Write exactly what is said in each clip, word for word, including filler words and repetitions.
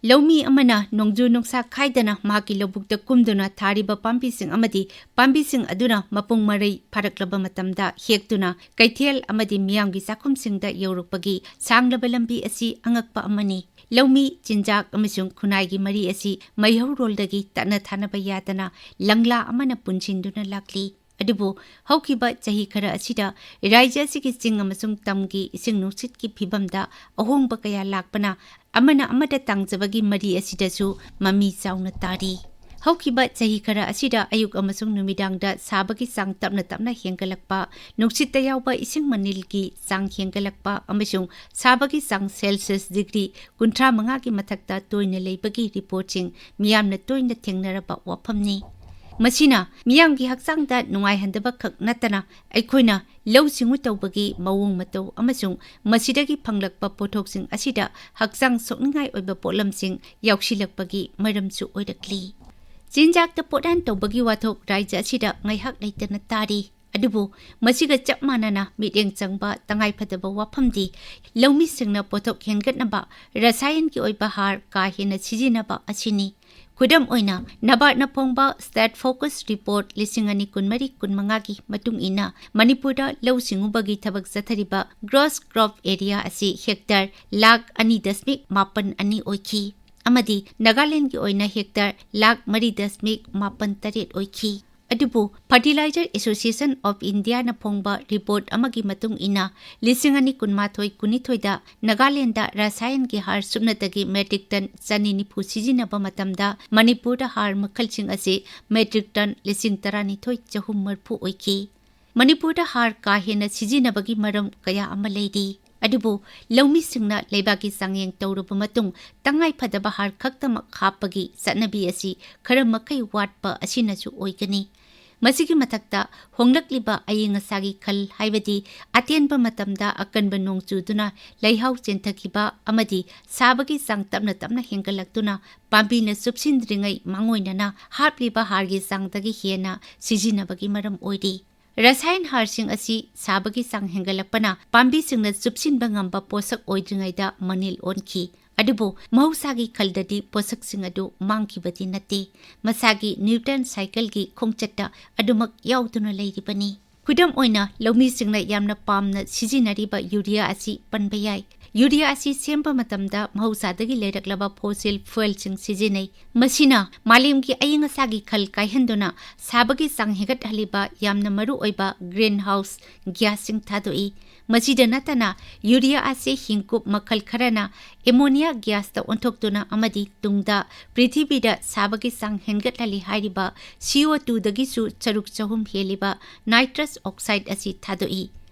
ꯂꯧꯃꯤ ꯑꯃꯅ ꯅꯣꯡꯖꯨ ꯅꯨꯡꯁꯥ ꯈꯥꯏꯗꯅ ꯃꯍꯥꯛꯀꯤ ꯂꯧꯕꯨꯛꯇ ꯀꯨꯝꯗꯨꯅ ꯊꯥꯔꯤꯕ ꯄꯥꯝꯕꯤꯁꯤꯡ ꯑꯃꯗꯤ ꯄꯥꯝꯕꯤꯁꯤꯡ ꯑꯗꯨꯅ ꯃꯄꯨꯡ ꯃꯔꯩ ꯐꯥꯔꯛꯂꯕ ꯃꯇꯝꯗ ꯍꯦꯛꯇꯨꯅ ꯀꯩꯊꯦꯜ ꯑꯃꯗꯤ ꯃꯤꯌꯥꯝꯒꯤ ꯆꯥꯛꯈꯨꯝꯁꯤꯡꯗ ꯌꯧꯔꯛꯄꯒꯤ ꯁꯥꯡꯂꯕ ꯂꯝꯕꯤ ꯑꯁꯤ ꯑꯉꯛꯄ ꯑꯃꯅꯤ꯫ ꯂꯧꯃꯤ, ꯆꯤꯟꯖꯥꯛ ꯑꯃꯁꯨꯡ ꯈꯨꯟꯅꯥꯏꯒꯤ ꯃꯔꯤ ꯑꯁꯤ ꯃꯩꯍꯧꯔꯣꯜꯗꯒꯤ ꯇꯠꯅ ꯊꯥꯅꯕ ꯌꯥꯗꯅ ꯂꯪꯂꯥ ꯑꯃꯅ ꯄꯨꯟꯁꯤꯟꯗꯨꯅ ꯂꯥꯛꯂꯤ꯫ ꯑꯗꯨꯕꯨ ꯍꯧꯈꯤꯕ ꯆꯍꯤ ꯈꯔ ꯑꯁꯤꯗ ꯔꯥꯖ꯭ꯌ ꯑꯁꯤꯒꯤ ꯆꯤꯡ ꯑꯃꯁꯨꯡ ꯇꯝꯒꯤ ꯏꯁꯤꯡ ꯅꯨꯡꯁꯤꯠꯀꯤ ꯐꯤꯕꯝꯗ ꯑꯍꯣꯡꯕ ꯀꯌꯥ ꯂꯥꯛꯄꯅ ꯑꯃꯅ ꯑꯃꯗ ꯇꯥꯡꯖꯕꯒꯤ ꯃꯔꯤ ꯑꯁꯤꯗꯁꯨ ꯃꯃꯤ ꯆꯥꯎꯅ ꯇꯥꯔꯤ꯫ ꯍꯧꯈꯤꯕ ꯆꯍꯤ ꯈꯔ ꯑꯁꯤꯗ ꯑꯌꯨꯛ ꯑꯃꯁꯨꯡ ꯅꯨꯃꯤꯗꯥꯡꯗ ꯁꯥꯕꯒꯤ ꯆꯥꯡ ꯇꯞꯅ ꯇꯞꯅ ꯍꯦꯟꯒꯠꯂꯛꯄ, ꯅꯨꯡꯁꯤꯠꯇ ꯌꯥꯎꯕ ꯏꯁꯤꯡ ꯃꯅꯤꯜꯒꯤ ꯆꯥꯡ ꯍꯦꯟꯒꯠꯂꯛꯄ ꯑꯃꯁꯨꯡ ꯁꯥꯕꯒꯤ ꯆꯥꯡ ꯁꯦꯜꯁꯤꯌꯁ ꯗꯤꯒ꯭ꯔꯤ ꯀꯨꯟꯊ꯭ꯔꯥ ꯃꯉꯥꯒꯤ ꯃꯊꯛꯇ ꯇꯣꯏꯅ ꯂꯩꯕꯒꯤ ꯔꯤꯄꯣꯔꯠꯁꯤꯡ ꯃꯤꯌꯥꯝꯅ ꯇꯣꯏꯅ ꯊꯦꯡꯅꯔꯕ ꯋꯥꯐꯝꯅꯤ꯫ ꯃꯁꯤꯅ ꯃꯤꯌꯥꯝꯒꯤ ꯍꯛꯆꯥꯡꯗ ꯅꯨꯡꯉꯥꯏꯍꯟꯗꯕ ꯈꯛ ꯅꯠꯇꯅ, ꯑꯩꯈꯣꯏꯅ ꯂꯧꯎ ꯁꯤꯡꯎ ꯇꯧꯕꯒꯤ ꯃꯑꯣꯡ ꯃꯇꯧ ꯑꯃꯁꯨꯡ ꯃꯁꯤꯗꯒꯤ ꯐꯪꯂꯛꯄ ꯄꯣꯠꯊꯣꯛꯁꯤꯡ ꯑꯁꯤꯗ ꯍꯛꯆꯥꯡ ꯁꯣꯛꯅꯤꯡꯉꯥꯏ ꯑꯣꯏꯕ ꯄꯣꯠꯂꯝꯁꯤꯡ ꯌꯥꯎꯁꯤꯜꯂꯛꯄꯒꯤ ꯃꯔꯝꯁꯨ ꯑꯣꯏꯔꯛꯂꯤ꯫ ꯆꯤꯟꯖꯥꯛꯇ ꯄꯣꯠꯍꯥꯟ ꯇꯧꯕꯒꯤ ꯋꯥꯊꯣꯛ ꯔꯥꯖ꯭ꯌ ꯑꯁꯤꯗ ꯉꯥꯏꯍꯥꯛ ꯂꯩꯇꯅ ꯇꯥꯔꯤ꯫ ꯑꯗꯨꯕꯨ ꯃꯁꯤꯒ ꯆꯞ ꯃꯥꯟꯅꯅ ꯃꯤꯠꯌꯦꯡ ꯆꯪꯕ ꯇꯉꯥꯏꯐꯗꯕ ꯋꯥꯐꯝꯗꯤ ꯂꯧꯃꯤꯁꯤꯡꯅ ꯄꯣꯠꯊꯣꯛ ꯍꯦꯟꯒꯠꯅꯕ ꯔꯁꯥꯌꯟꯒꯤ ꯑꯣꯏꯕ ꯍꯥꯔ ꯀꯥ ꯍꯦꯟꯅ ꯁꯤꯖꯤꯟꯅꯕ ꯑꯁꯤꯅꯤ꯫ ꯈꯨꯗꯝ ꯑꯣꯏꯅ, ꯅꯕꯥꯔꯗꯅ ꯐꯣꯡꯕ ꯁ꯭ꯇꯦꯠ ꯐꯣꯀꯁ ꯔꯤꯄꯣꯔꯠ ꯂꯤꯁꯤꯡ ꯑꯅꯤ ꯀꯨꯟꯃꯔꯤ ꯀꯨꯟꯃꯉꯥꯒꯤ ꯃꯇꯨꯡ ꯏꯟꯅ, ꯃꯅꯤꯄꯨꯔꯗ ꯂꯧꯎ ꯁꯤꯡꯎꯕꯒꯤ ꯊꯕꯛ ꯆꯠꯊꯔꯤꯕ ꯒ꯭ꯔꯣꯁ ꯀ꯭ꯔꯣꯞ ꯑꯦꯔꯤꯌꯥ ꯑꯁꯤ ꯍꯦꯛꯇꯔ ꯂꯥꯈ ꯑꯅꯤ ꯗꯁꯃꯤꯛ ꯃꯥꯄꯟ ꯑꯅꯤ ꯑꯣꯏꯈꯤ, ꯑꯃꯗꯤ ꯅꯥꯒꯥꯂꯦꯟꯗꯒꯤ ꯑꯣꯏꯅ ꯍꯦꯛꯇꯔ ꯂꯥꯈ ꯃꯔꯤ ꯗꯁꯃꯤꯛ ꯃꯥꯄꯟ ꯇꯔꯦꯠ ꯑꯣꯏꯈꯤ꯫ ꯑꯗꯨꯕꯨ Fertilizer Association of Indiaꯅ ꯐꯣꯡꯕ ꯔꯤꯄꯣꯔꯠ ꯑꯃꯒꯤ ꯃꯇꯨꯡ ꯏꯟꯅ, ꯂꯤꯁꯤꯡ ꯑꯅꯤ ꯀꯨꯟꯃꯥꯊꯣꯏ ꯀꯨꯟꯅꯤꯊꯣꯏꯗ ꯅꯥꯒꯥꯂꯦꯟꯗ ꯔꯁꯥꯌꯟꯒꯤ ꯍꯥꯔ ꯁꯨꯞꯅꯇꯒꯤ ꯃꯦꯇ꯭ꯔꯤꯛ ꯇꯟ ꯆꯅꯤ ꯅꯤꯐꯨ ꯁꯤꯖꯤꯟꯅꯕ ꯃꯇꯝꯗ, ꯃꯅꯤꯄꯨꯔꯗ ꯍꯥꯔ ꯃꯈꯜꯁꯤꯡ ꯑꯁꯤ ꯃꯦꯇ꯭ꯔꯤꯛ ꯇꯟ ꯂꯤꯁꯤꯡ ꯇꯔꯥꯅꯤꯊꯣꯏ ꯆꯍꯨꯝ ꯃꯔꯤꯐꯨ ꯑꯣꯏꯈꯤ꯫ ꯃꯅꯤꯄꯨꯔꯗ ꯍꯥꯔ ꯀꯥ ꯍꯦꯟꯅ ꯁꯤꯖꯤꯟꯅꯕꯒꯤ ꯃꯔꯝ ꯀꯌꯥ ꯑꯃ ꯂꯩꯔꯤ꯫ ꯑꯗꯨꯕꯨ ꯂꯧꯃꯤꯁꯤꯡꯅ ꯂꯩꯕꯥꯛꯀꯤ ꯆꯥꯡꯌꯦꯡ ꯇꯧꯔꯕ ꯃꯇꯨꯡ, ꯇꯉꯥꯏꯐꯗꯕ ꯍꯥꯔ ꯈꯛꯇꯃꯛ ꯍꯥꯞꯄꯒꯤ ꯆꯠꯅꯕꯤ ꯑꯁꯤ ꯈꯔ ꯃꯈꯩ ꯋꯥꯠꯄ ꯑꯁꯤꯅꯁꯨ ꯑꯣꯏꯒꯅꯤ꯫ ꯃꯁꯤꯒꯤ ꯃꯊꯛꯇ, ꯍꯣꯡꯂꯛꯂꯤꯕ ꯑꯏꯪ ꯑꯁꯥꯒꯤ ꯈꯜ, ꯍꯥꯏꯕꯗꯤ ꯑꯇꯦꯟꯕ ꯃꯇꯝꯗ ꯑꯀꯟꯕ ꯅꯣꯡ ꯆꯨꯗꯨꯅ ꯂꯩꯍꯥꯎ ꯆꯦꯟꯊꯈꯤꯕ ꯑꯃꯗꯤ ꯁꯥꯕꯒꯤ ꯆꯥꯡ ꯇꯞꯅ ꯇꯞꯅ ꯍꯦꯟꯒꯠꯂꯛꯇꯨꯅ ꯄꯥꯝꯕꯤꯅ ꯆꯨꯞꯁꯤꯟꯗ꯭ꯔꯤꯉꯩ ꯃꯥꯡꯑꯣꯏꯅꯅ ꯍꯥꯞꯂꯤꯕ ꯍꯥꯔꯒꯤ ꯆꯥꯡꯗꯒꯤ ꯍꯦꯟꯅ ꯁꯤꯖꯤꯟꯅꯕꯒꯤ ꯃꯔꯝ ꯑꯣꯏꯔꯤ꯫ ꯔꯁꯥꯌꯟ ꯍꯥꯔꯁꯤꯡ ꯑꯁꯤ ꯁꯥꯕꯒꯤ ꯆꯥꯡ ꯍꯦꯟꯒꯠꯂꯛꯄꯅ ꯄꯥꯝꯕꯤꯁꯤꯡꯅ ꯆꯨꯞꯁꯤꯟꯕ ꯉꯝꯕ ꯄꯣꯠꯁꯛ ꯑꯣꯏꯗ꯭ꯔꯤꯉꯩꯗ ꯃꯅꯤꯜ ꯑꯣꯟꯈꯤ꯫ ꯑꯗꯨꯕꯨ ꯃꯍꯧꯁꯥꯒꯤ ꯈꯜꯗꯗꯤ ꯄꯣꯠꯁꯛꯁꯤꯡ ꯑꯗꯨ ꯃꯥꯡꯈꯤꯕꯗꯤ ꯅꯠꯇꯦ꯫ ꯃꯁꯥꯒꯤ ꯅ꯭ꯌꯨꯇꯟ ꯁꯥꯏꯀꯜꯒꯤ ꯈꯣꯡꯆꯠꯇ ꯑꯗꯨꯃꯛ ꯌꯥꯎꯗꯨꯅ ꯂꯩꯔꯤꯕꯅꯤ꯫ ꯈꯨꯗꯝ ꯑꯣꯏꯅ, ꯂꯧꯃꯤꯁꯤꯡꯅ ꯌꯥꯝꯅ ꯄꯥꯝꯅ ꯁꯤꯖꯤꯟꯅꯔꯤꯕ ꯌꯨꯔꯤꯌꯥ ꯑꯁꯤ ꯄꯟꯕ ꯌꯥꯏ꯫ ꯌꯨꯔꯤꯌꯥ ꯑꯁꯤ ꯁꯦꯝꯕ ꯃꯇꯝꯗ ꯃꯍꯧꯁꯥꯗꯒꯤ ꯂꯩꯔꯛꯂꯕ fossil fuelꯁꯤꯡ ꯁꯤꯖꯤꯟꯅꯩ꯫ ꯃꯁꯤꯅ ꯃꯥꯂꯦꯝꯒꯤ ꯑꯏꯪ ꯑꯁꯥꯒꯤ ꯈꯜ ꯀꯥꯏꯍꯟꯗꯨꯅ ꯁꯥꯕꯒꯤ ꯆꯥꯡ ꯍꯦꯟꯒꯠꯍꯜꯂꯤꯕ ꯌꯥꯝꯅ ꯃꯔꯨ ꯑꯣꯏꯕ greenhouse gasꯁꯤꯡ ꯊꯥꯗꯣꯛꯏ꯫ ꯃꯁꯤꯗ ꯅꯠꯇꯅ, ꯌꯨꯔꯤꯌꯥ ꯑꯁꯤ ꯍꯤꯡꯀꯨꯞ ꯃꯈꯜ ꯈꯔꯅ ammonia gasꯇ ꯑꯣꯟꯊꯣꯛꯇꯨꯅ ꯑꯃꯗꯤ ꯇꯨꯡꯗ ꯄ꯭ꯔꯤꯊꯤꯕꯤꯗ ꯁꯥꯕꯒꯤ ꯆꯥꯡ ꯍꯦꯟꯒꯠꯍꯜꯂꯤ ꯍꯥꯏꯔꯤꯕ CO twoꯗꯒꯤꯁꯨ ꯆꯔꯨꯛ ꯆꯍꯨꯝ ꯍꯦꯜꯂꯤꯕ nitrous oxide ꯑꯁꯤ ꯊꯥꯗꯣꯛꯏ꯫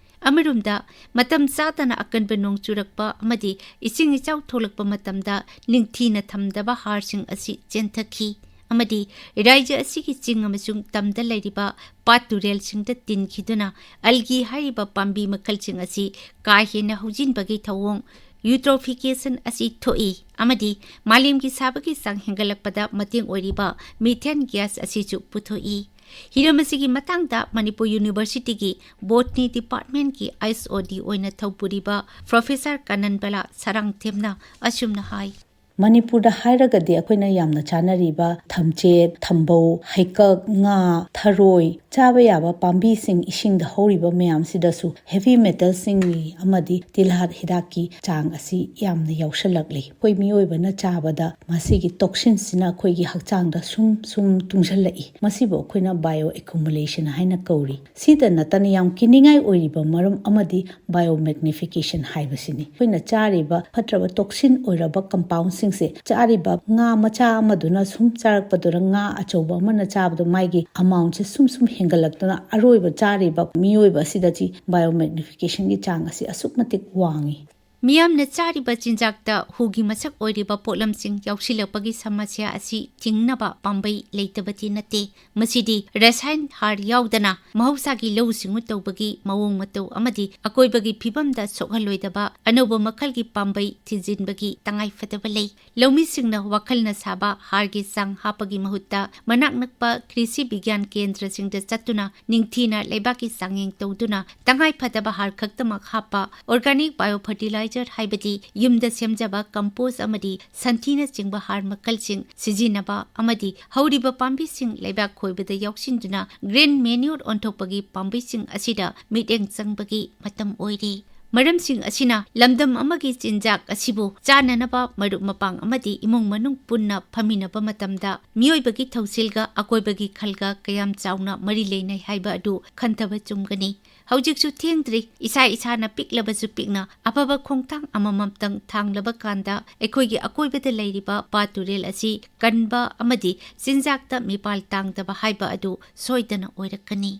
ꯑꯃꯔꯣꯝꯗ, ꯃꯇꯝ ꯆꯥꯗꯅ ꯑꯀꯟꯕ ꯅꯣꯡ ꯆꯨꯔꯛꯄ ꯑꯃꯗꯤ ꯏꯁꯤꯡ ꯏꯆꯥꯎ ꯊꯣꯛꯂꯛꯄ ꯃꯇꯝꯗ ꯅꯤꯡꯊꯤꯅ ꯊꯝꯗꯕ ꯍꯥꯔꯁꯤꯡ ꯑꯁꯤ ꯆꯦꯟꯊꯈꯤ ꯑꯃꯗꯤ ꯔꯥꯖ꯭ꯌ ꯑꯁꯤꯒꯤ ꯆꯤꯡ ꯑꯃꯁꯨꯡ ꯇꯝꯗ ꯂꯩꯔꯤꯕ ꯄꯥꯠ ꯇꯨꯔꯦꯜꯁꯤꯡꯗ ꯇꯤꯟꯈꯤꯗꯨꯅ algae ꯍꯥꯏꯔꯤꯕ ꯄꯥꯝꯕꯤ ꯃꯈꯜꯁꯤꯡ ꯑꯁꯤ ꯀꯥ ꯍꯦꯟꯅ ꯍꯧꯖꯤꯟꯕꯒꯤ ꯊꯧꯑꯣꯡ, eutrophication, ꯑꯁꯤ ꯊꯣꯛꯏ ꯑꯃꯗꯤ ꯃꯥꯂꯦꯝꯒꯤ ꯁꯥꯕꯒꯤ ꯆꯥꯡ ꯍꯦꯟꯒꯠꯂꯛꯄꯗ ꯃꯇꯦꯡ ꯑꯣꯏꯔꯤꯕ methane gas ꯑꯁꯤꯁꯨ ꯄꯨꯊꯣꯛꯏ꯫ ꯍꯤꯔꯝ ꯑꯁꯤꯒꯤ ꯃꯇꯥꯡꯗ ꯃꯅꯤꯄꯨꯔ ꯌꯨꯅꯤꯚꯔꯁꯤꯇꯤꯒꯤ Botany Departmentꯀꯤ H O D ꯑꯣꯏꯅ ꯊꯧꯄꯨꯔꯤꯕ Professor ꯀꯥꯅꯟꯕꯂꯥ ꯁꯔꯥꯡꯊꯦꯝꯅ ꯑꯁꯨꯝꯅ ꯍꯥꯏ꯫ ꯃꯅꯤꯄꯨꯔꯗ ꯍꯥꯏꯔꯒꯗꯤ ꯑꯩꯈꯣꯏꯅ ꯌꯥꯝꯅ ꯆꯥꯅꯔꯤꯕ ꯊꯝꯆꯦꯠ, ꯊꯝꯕꯧ, ꯍꯩꯀꯛ, ꯉꯥ, ꯊꯔꯣꯏ, ꯆꯥꯕ ꯌꯥꯕ ꯄꯥꯝꯕꯤꯁꯤꯡ, ꯏꯁꯤꯡꯗ ꯍꯧꯔꯤꯕ ꯃꯌꯥꯝꯁꯤꯗꯁꯨ heavy metalꯁꯤꯡꯒꯤ ꯑꯃꯗꯤ ꯇꯤꯜꯍꯥꯠ ꯍꯤꯗꯥꯛꯀꯤ ꯆꯥꯡ ꯑꯁꯤ ꯌꯥꯝꯅ ꯌꯥꯎꯁꯜꯂꯛꯂꯤ꯫ ꯑꯩꯈꯣꯏ ꯃꯤꯑꯣꯏꯕꯅ ꯆꯥꯕꯗ ꯃꯁꯤꯒꯤ toxinꯁꯤꯅ ꯑꯩꯈꯣꯏꯒꯤ ꯍꯛꯆꯥꯡꯗ ꯁꯨꯝ ꯁꯨꯝ ꯇꯨꯡꯁꯤꯜꯂꯛꯏ꯫ ꯃꯁꯤꯕꯨ ꯑꯩꯈꯣꯏꯅ bioaccumulation ꯍꯥꯏꯅ ꯀꯧꯔꯤ꯫ ꯁꯤꯗ ꯅꯠꯇꯅ ꯌꯥꯝ ꯀꯤꯅꯤꯡꯉꯥꯏ ꯑꯣꯏꯔꯤꯕ ꯃꯔꯝ ꯑꯃꯗꯤ biomagnification ꯍꯥꯏꯕꯁꯤꯅꯤ꯫ ꯑꯩꯈꯣꯏꯅ ꯆꯥꯔꯤꯕ ꯐꯠꯇ꯭ꯔꯕ toxin ꯑꯣꯏꯔꯕ compoundꯁꯤꯡꯁꯦ ꯆꯥꯔꯤꯕ ꯉꯥ ꯃꯆꯥ ꯑꯃꯗꯨꯅ ꯁꯨꯝ ꯆꯥꯔꯛꯄꯗꯨꯅ ꯉꯥ ꯑꯆꯧꯕ ꯑꯃꯅ ꯆꯥꯕꯗꯣ ꯃꯥꯒꯤ amountꯁꯦ ꯁꯨꯝ ꯁꯨꯝ ꯍꯦꯟꯒꯠꯂꯛꯇꯨꯅ ꯑꯔꯣꯏꯕ ꯆꯥꯔꯤꯕ ꯃꯤꯑꯣꯏꯕ ꯑꯁꯤꯗꯗꯤ biomagnificationꯒꯤ ꯆꯥꯡ ꯑꯁꯤ ꯑꯁꯨꯛ ꯃꯇꯤꯛ ꯋꯥꯡꯉꯤ꯫ ꯃꯤꯌꯥꯝꯅ ꯆꯥꯔꯤꯕ ꯆꯤꯟꯖꯥꯛꯇ ꯍꯨꯒꯤ ꯃꯁꯛ ꯑꯣꯏꯔꯤꯕ ꯄꯣꯠꯂꯝꯁꯤꯡ ꯌꯥꯎꯁꯤꯜꯂꯛꯄꯒꯤ ꯁꯃꯁ꯭ꯌꯥ ꯑꯁꯤ ꯊꯤꯡꯅꯕ ꯄꯥꯝꯕꯩ ꯂꯩꯇꯕꯗꯤ ꯅꯠꯇꯦ꯫ ꯃꯁꯤꯗꯤ ꯔꯁꯥꯌꯟ ꯍꯥꯔ ꯌꯥꯎꯗꯅ ꯃꯍꯧꯁꯥꯒꯤ ꯂꯧꯎ ꯁꯤꯡꯎ ꯇꯧꯕꯒꯤ ꯃꯑꯣꯡ ꯃꯇꯧ ꯑꯃꯗꯤ ꯑꯀꯣꯏꯕꯒꯤ ꯐꯤꯕꯝꯗ ꯁꯣꯛꯍꯜꯂꯣꯏꯗꯕ ꯑꯅꯧꯕ ꯃꯈꯜꯒꯤ ꯄꯥꯝꯕꯩ ꯊꯤꯖꯤꯟꯕꯒꯤ ꯇꯉꯥꯏꯐꯗꯕ ꯂꯩ꯫ ꯂꯧꯃꯤꯁꯤꯡꯅ ꯋꯥꯈꯜꯅ ꯁꯥꯕ ꯍꯥꯔꯒꯤ ꯆꯥꯡ ꯍꯥꯞꯄꯒꯤ ꯃꯍꯨꯠꯇ ꯃꯅꯥꯛ ꯅꯛꯄ ꯀ꯭ꯔꯤꯁꯤ ꯕꯤꯒ꯭ꯌꯥꯟ ꯀꯦꯟꯗ꯭ꯔꯁꯤꯡꯗ ꯆꯠꯇꯨꯅ ꯅꯤꯡꯊꯤꯅ ꯂꯩꯕꯥꯛꯀꯤ ꯆꯥꯡꯌꯦꯡ ꯇꯧꯗꯨꯅ ꯇꯉꯥꯏꯐꯗꯕ ꯍꯥꯔ ꯈꯛꯇꯃꯛ ꯍꯥꯞꯄ organic biofertilizer ꯍꯥꯏꯕꯗꯤ ꯌꯨꯝꯗ ꯁꯦꯝꯖꯕ compost ꯑꯃꯗꯤ ꯁꯟꯊꯤꯅꯆꯤꯡꯕ ꯍꯥꯔ ꯃꯈꯜꯁꯤꯡ ꯁꯤꯖꯤꯟꯅꯕ ꯑꯃꯗꯤ ꯍꯧꯔꯤꯕ ꯄꯥꯝꯕꯤꯁꯤꯡ ꯂꯩꯕꯥꯛ ꯈꯣꯏꯕꯗ ꯌꯥꯎꯁꯤꯟꯗꯨꯅ green manure ꯑꯣꯟꯊꯣꯛꯄꯒꯤ ꯄꯥꯝꯕꯩꯁꯤꯡ ꯑꯁꯤꯗ ꯃꯤꯠꯌꯦꯡ ꯆꯪꯕꯒꯤ ꯃꯇꯝ ꯑꯣꯏꯔꯤ꯫ ꯃꯔꯝꯁꯤꯡ ꯑꯁꯤꯅ ꯂꯝꯗꯝ ꯑꯃꯒꯤ ꯆꯤꯟꯖꯥꯛ ꯑꯁꯤꯕꯨ ꯆꯥꯅꯅꯕ ꯃꯔꯨꯞ ꯃꯄꯥꯡ ꯑꯃꯗꯤ ꯏꯃꯨꯡ ꯃꯅꯨꯡ ꯄꯨꯟꯅ ꯐꯝꯃꯤꯟꯅꯕ ꯃꯇꯝꯗ ꯃꯤꯑꯣꯏꯕꯒꯤ ꯊꯧꯁꯤꯜꯒ ꯑꯀꯣꯏꯕꯒꯤ ꯈꯜꯒ ꯀꯌꯥꯝ ꯆꯥꯎꯅ ꯃꯔꯤ ꯂꯩꯅꯩ ꯍꯥꯏꯕ ꯑꯗꯨ ꯈꯟꯊꯕ ꯆꯨꯝꯒꯅꯤ꯫ ꯍꯧꯖꯤꯛꯁꯨ ꯊꯦꯡꯗ꯭ꯔꯤ꯫ ꯏꯁꯥ ꯏꯁꯥꯅ ꯄꯤꯛꯂꯕꯁꯨ ꯄꯤꯛꯅ ꯑꯐꯕ ꯈꯣꯡꯊꯥꯡ ꯑꯃꯃꯝꯇꯪ ꯊꯥꯡꯂꯕ ꯀꯥꯟꯗ ꯑꯩꯈꯣꯏꯒꯤ ꯑꯀꯣꯏꯕꯗ ꯂꯩꯔꯤꯕ ꯄꯥꯠ ꯇꯨꯔꯦꯜ ꯑꯁꯤ ꯀꯟꯕ ꯑꯃꯗꯤ ꯆꯤꯟꯖꯥꯛꯇ ꯃꯤꯄꯥꯜ ꯇꯥꯡꯗꯕ ꯍꯥꯏꯕ ꯑꯗꯨ ꯁꯣꯏꯗꯅ ꯑꯣꯏꯔꯛꯀꯅꯤ꯫